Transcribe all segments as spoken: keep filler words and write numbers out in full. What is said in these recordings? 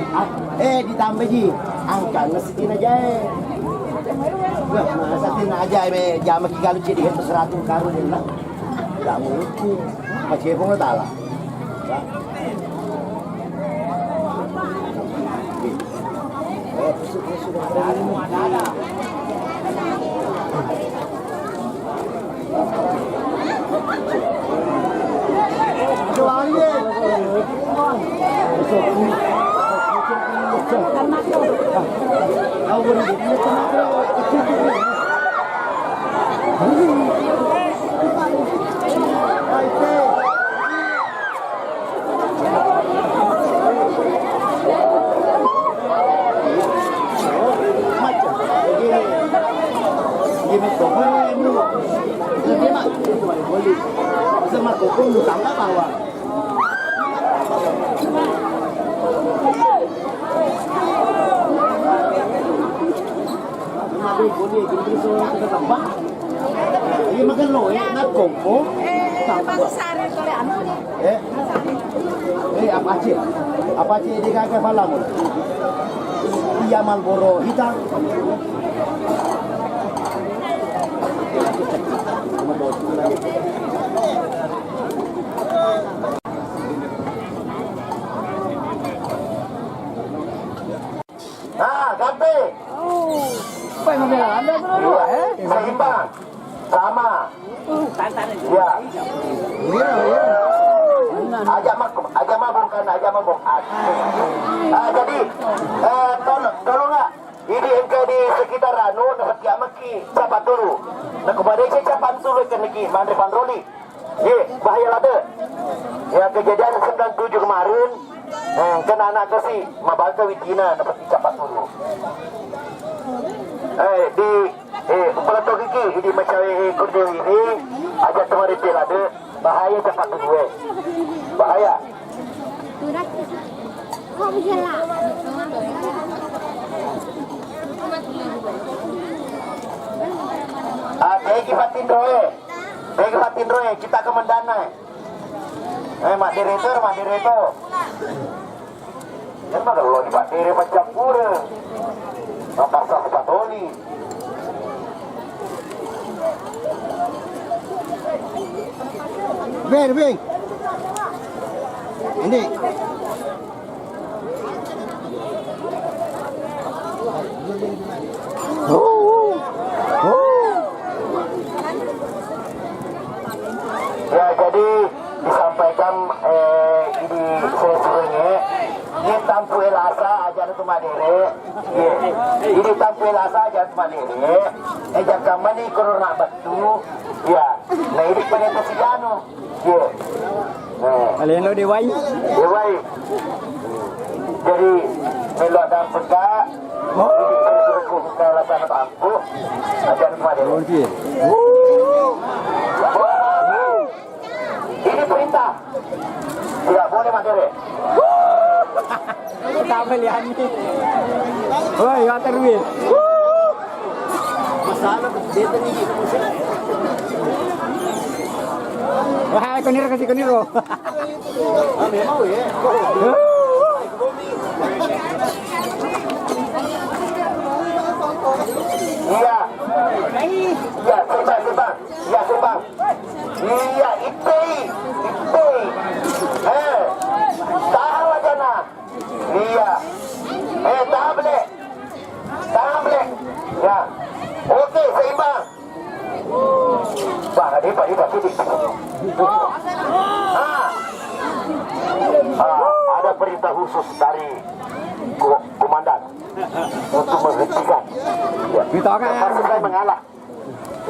Ah, eh, ditambah ji. Angkana sitinajae. Wah, masa tinajae me jama ki galu ceddi hetto seratu karu dena. Enggak mungkin. Macam pun tala. Iya, magello, eh, nakkompo. Eh, Pak Sari, tole anu. Eh, eh, apa aja? Apa aja di kagak malam? Iya, Marlboro hitam. Nah, ganti. Oh. Apa yang membela Anda tuh, Dua. Eh? Seimbang. Sama. Ya. Iya, iya. Aja mabuk, aja mabuk kan, aja mabuk. Ah, jadi, eh, tol-, tolong nggak? Ini engka di sekitar anu, dapat kiamaki, siapa dulu? Nah, kepada saya siapa dulu kan lagi, Mandri Pandroli. Ye, bahaya lade. Ya, kejadian sembilan tujuh kemarin, eh, kena anak kesi, mabaka witina, dapat dicapat dulu. Eh, di, eh, upala togiki, di macawe, eh, kode ini, aja temari lade, bahaya capat dulu, eh. Bahaya. Ah, tegi patinro, eh. Tegi patinro, eh. Kita komandanna, eh. Eh, Mak Direktur, Mak Direktur. Emang kalau di Pak Dire macam pura. Mata sah patoni. Ber, ber. Ini. Ya, jadi disampaikan, eh, ini sesuai, ini tampu elasa aja tu madere. Iya. Ini tampu elasa aja tu madere. Eh, jangan mani corona batu. Ya. Nah, ini pada kasih anu. Iya. Nah. Aleno dewai. Dewai. Jadi, melo ada peta. Oh. Jadi, alasan apa? Aja tu madere. Oh, iya. Ini perintah. Tidak boleh madere. Tambah liani. Woi, water wheel. Masalah, dia tadi gitu. Wah, koniro kasih koniro. Ah, memang ya. Iya. Iya, coba, coba. Iya, coba. Iya, ittei, ittei. Eh, tahan wajana. Iya. Eh, tahan bele. Tahan bele. Ya. Oke, seimbang. Wah, dia Pak, dia Pak, sini. Ah. Ah, ada perintah khusus dari ko-, komandan untuk menghentikan. Ya. Kita akan. Terpaksa saya mengalah.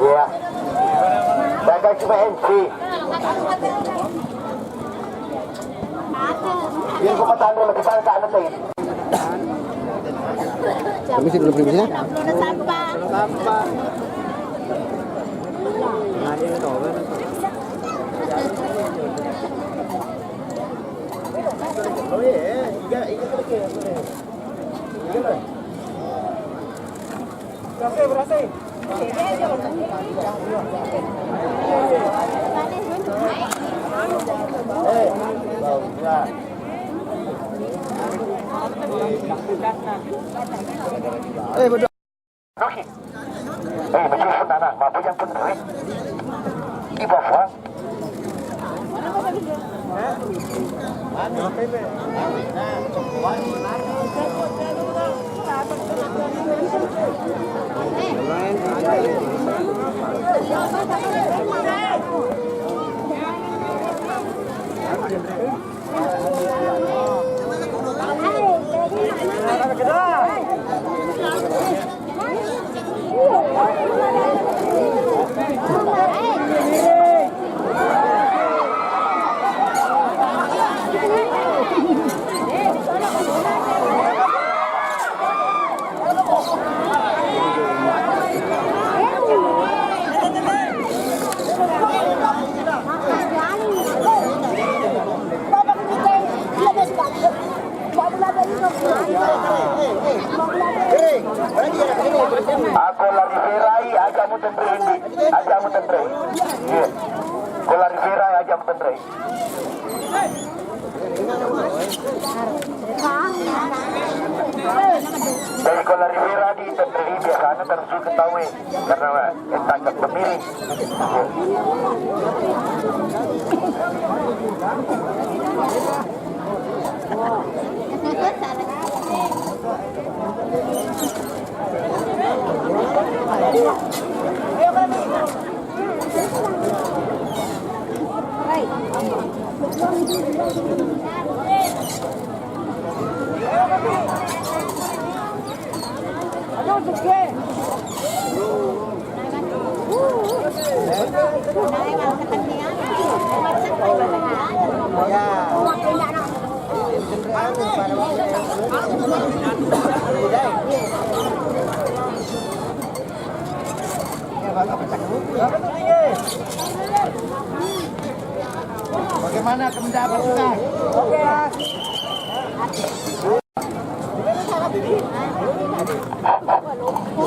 Iya. Dagang cuma M C. Biar gua patah dulu, kita tak ada lagi. Permisi dulu, permisi ya. Oh iya, iya, iya. Eh, bodoh. Oke. Eh, betul, Nana. Mampu yang bener, eh. Di bawah. Ako lari ferai, aja mu tenre, Indi. Aja mu tenre. Iya. Ko lari ferai, aja mu tenre. Jadi ko lari ferai di tenre, biasanya terus ketahui. Karena, eh, tangkap pemiring. Bagaimana pendapat kita? Oke.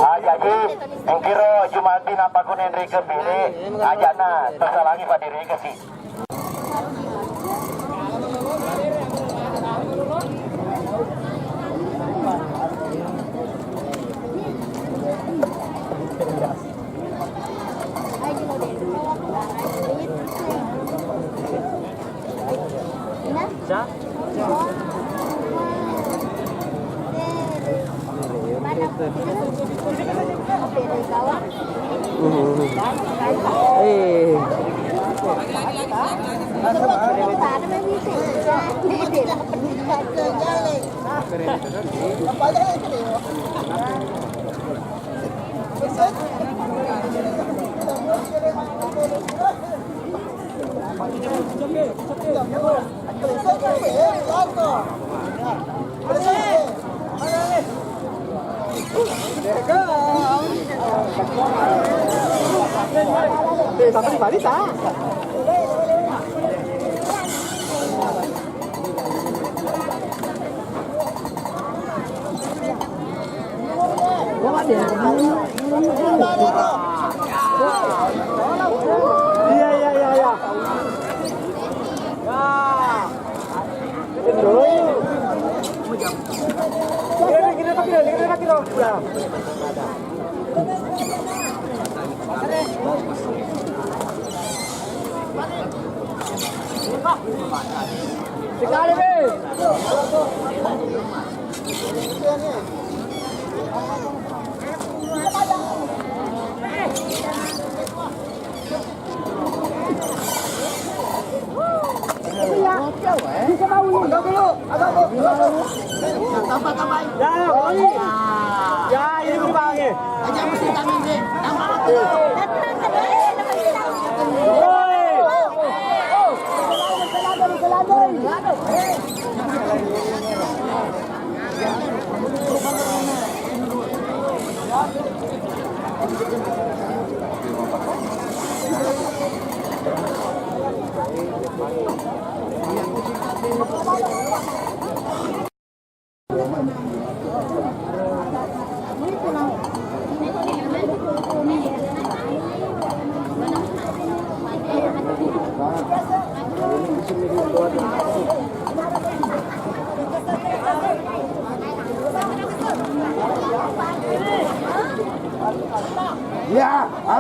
Ah, jadi, engkiro Jumatin apa kunen rike pilih, ajana tersalangi pada rike sih. Eh. Iya, iya, iya, iya. Sekali, Be. Ya, ini, Bang, ya.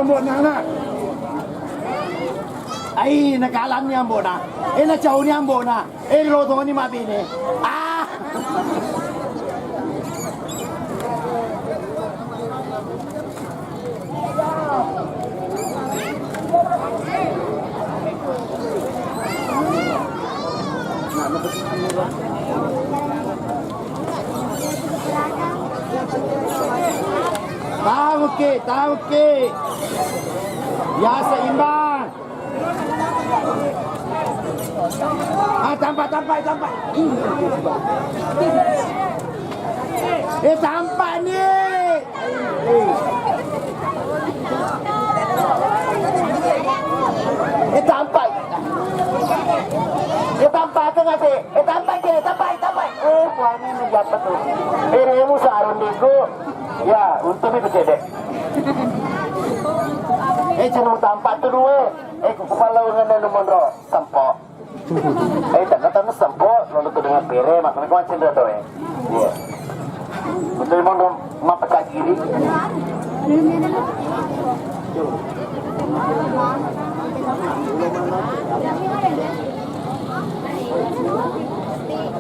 Ambo'na, na. Ai, nakalanni ambo'na. Eh, nacauni ambo'na. Eh, lotoni mabine. Ah! Tahu ki, tahu ki. Ya, seimbang. Ah, tampak, tampak, tampak. Eh, tampak ni. Eh, tampak. Eh, tampak tu ngasih. Eh, tampak kiri, tampak, tampak. Eh, suami menjabat tu. Eh, remu sarung diku. Ya, untung itu cedek. Eh, cuma tampak tu dua. Eh, ku kepala dengan anu monro. Sempo. Eh, tengah-tengah sempo, lalu tu dengan pere, makanya kau macam tu, eh. Iya. Betul, mau, mau pecah kiri.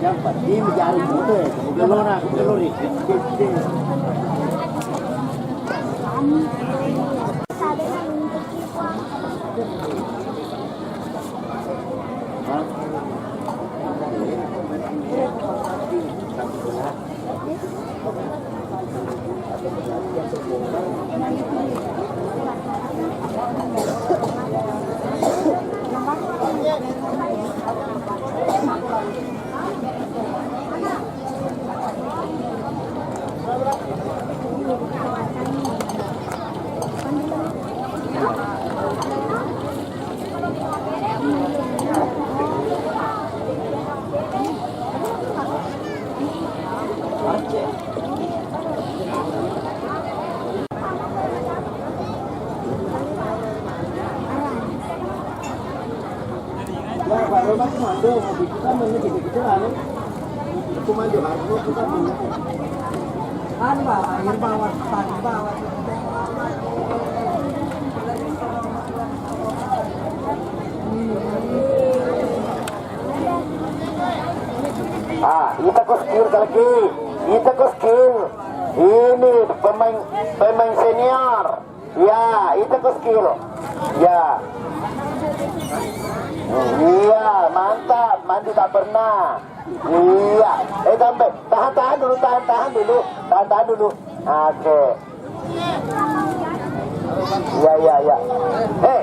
Yang penting mencari betul, eh. Bukan lona, bukan lori. Ah, ita ko skill lagi. Ita ko skill. Ini pemain, pemain senior. Ya, itu tuh skill. Ya. Iya, mantap. Mandi tak pernah. Iya. Eh, sampai. Tahan, tahan dulu, tahan, tahan dulu. Tahan, tahan dulu. Oke. Ya, ya, ya. Eh.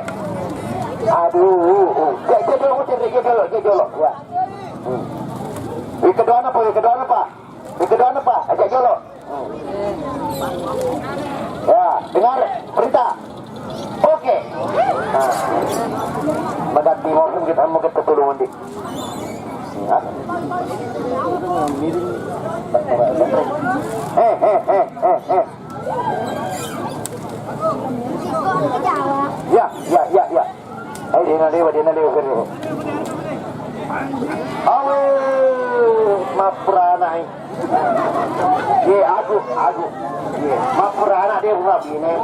Aduh, uh, uh. Ya, ya, dulu, ya, ya, dulu, ya, dulu. Ya. Hmm. Yang kedua apa? Yang kedua apa? Yang kedua apa? Ajak dulu. Ya, dengar perintah. Oke. Nah. Magat di mobil kita mau kita tolong di. Ya. Eh, eh, eh, eh, eh. Ya, ya, ya, ya. Eh, dia nalewa, dia nalewa, dia nalewa. Awe, mapurana, eh. Ye, aku, aku. Ye, mapurana dia buka bini.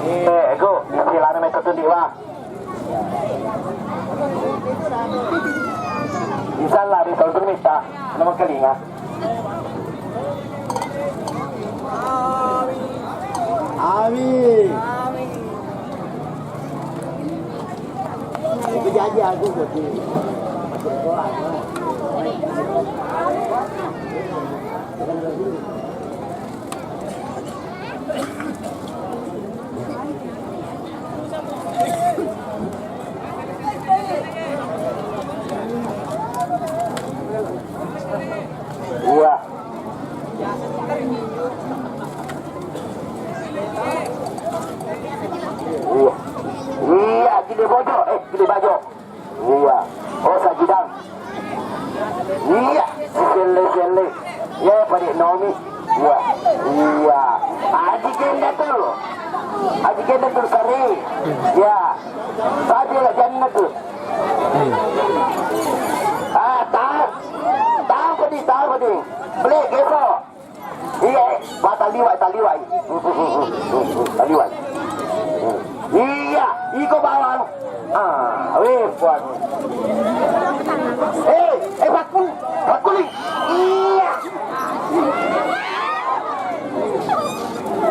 Eh, aku, istilahnya metode dia, Bang. Insya Allah, di tahun ini, nama kelinga. Amin. Itu janji aku, Gusti. Iya. Iya. Iya, gede bojo, eh, gede bajo. Iya. Oh, sajidang. Iya, si selle-selle. Iya, pada nomi. Iya. Iya. Aji kenda tu. Aji kenda tu sari. Iya. Tadi lah jannah tu. Ah, tahu. Tahu pedi, tahu pedi. Beli geso. Iya, eh. Wah, taliwai, taliwai. Taliwai. Ah, weh, puang. Eh, eh, pakul, pakkuli. Iya.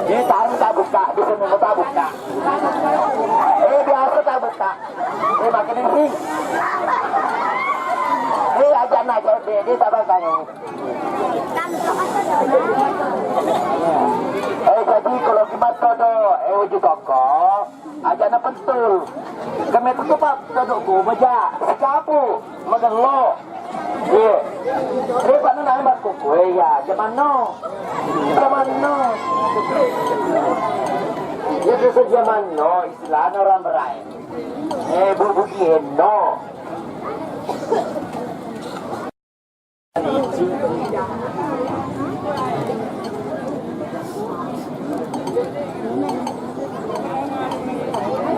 Ini taruh tak buka, bisa nunggu tak buka. Eh, biasa tak buka. Eh, makin ini. Eh, aja nak jawab deh, dia tak bakal. Eh, jadi kalau kimat todo, eh, uji toko, aja na pentul. Kami tutup apa? Todo ku baja, sikapu, magello. Iya. Ini pak nana hebat kuku, eh, ya, zaman no. Zaman no. Ya, itu zaman no, istilahnya orang berai. Eh, bu, bu, no.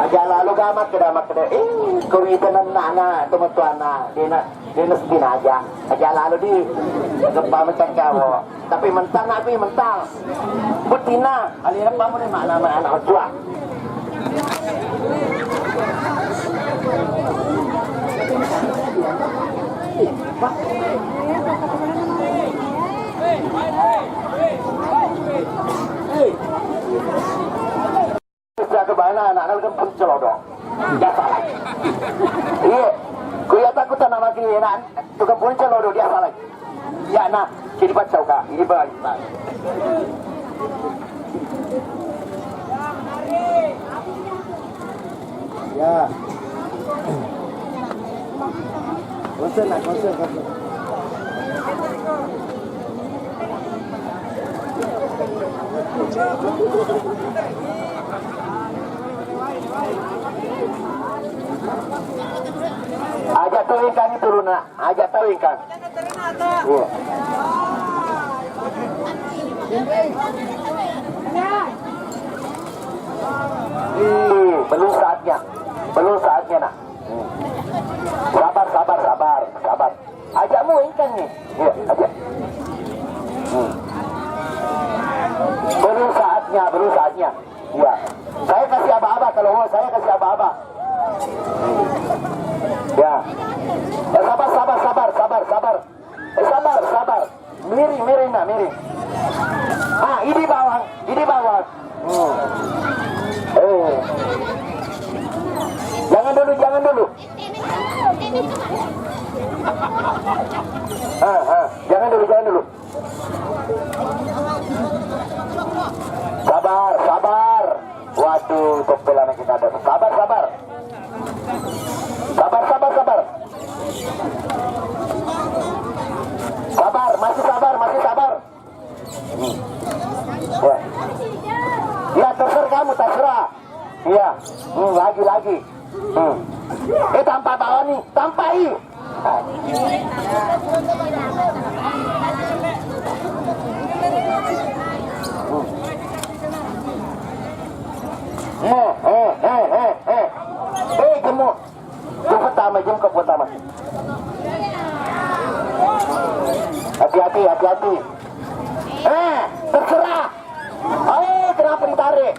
Aja lalu gamak keda mak keda. Eh, kau itu nana tu metuana. Dina, dina sepina aja. Aja lalu di gempa macam kau. Tapi mentang aku mentang. Butina, alena pamule mana-mana anak tua. Jaga bana anak-anak kan pencelodo. Biasa lagi. Iya. Kuya takut anak lagi anak tukang pencelodo biasa lagi. Ya, nah, jadi pacau, Kak. Ini balik, Pak. Ya. Konsen, nah, konsen, konsen. Aja tuh ikan itu, Luna. Aja tahu ikan. Iya. Ih, belum saatnya. Belum saatnya, Nak. Hmm. Sabar, sabar, sabar, sabar. Ajakmu ikan nih. Iya, aja. Hmm. Belum saatnya, belum saatnya. Iya. Saya kasih aba-aba kalau mau, saya kasih aba-aba. Ya. Eh, sabar, sabar, sabar, sabar, sabar. Eh, sabar, sabar. Miring, miring, nah, miring. Ah, ini bawang, ini bawang. Hmm. Eh. Jangan dulu, jangan dulu. Ah, ah, jangan dulu, jangan dulu. Sabar, sabar. Waduh, kok pelana kita ada. Sabar, sabar. Sabar, sabar, sabar. Sabar, masih sabar, masih sabar. Hmm. Ya. Ya, terserah kamu, terserah. Iya. Hmm, lagi, lagi. Hmm. Eh, tampak bawah nih, tampak i. Hmm. Eh, eh, eh, eh, eh. Eh, jemur. Jam pertama, jam ke pertama. Hati-hati, hati-hati. Eh, terserah. Eh, kenapa ditarik?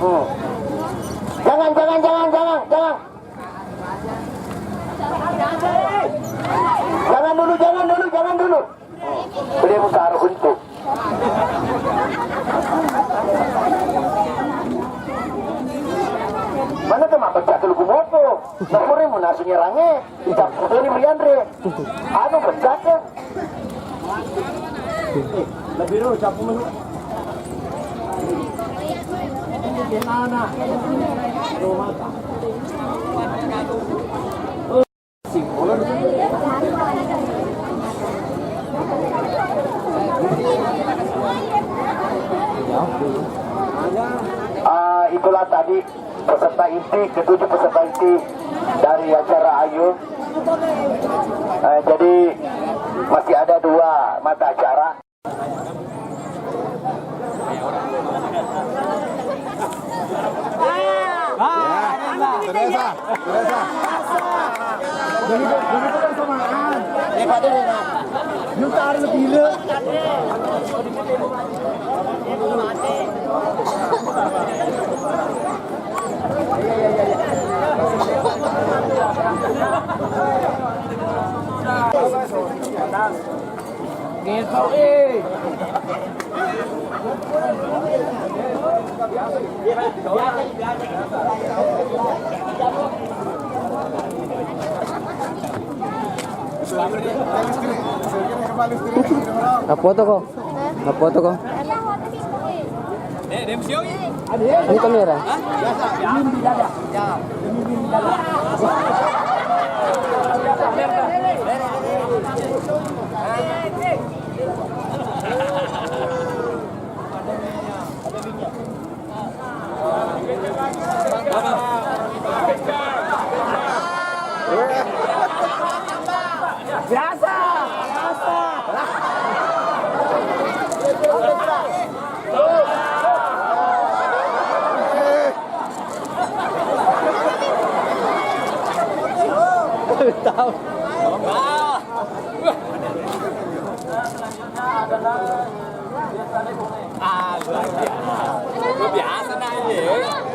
Hmm. Jangan, jangan, jangan, jangan, jangan. Jangan dulu, jangan dulu, jangan dulu. Beliau taruh untuk. Mana tu mak pecah ke lugu mopo? Nak puri mu nasi nyerange. Ucap ini Brian re. Anu pecah ke. Lebih dulu ucap menu. Gimana? Ah, itulah tadi peserta inti, ketujuh peserta inti dari acara Ayu. Eh, jadi masih ada dua mata acara. Teresa, Teresa. Jadi, jadi kita samaan. Eh, Pak Dede, nah. Juta harus gila. Apa tuh kok? Apa tuh kok? Ini kamera. Biasa, biasa. Tahu. Ah, luar biasa. Luar biasa, nah, ini.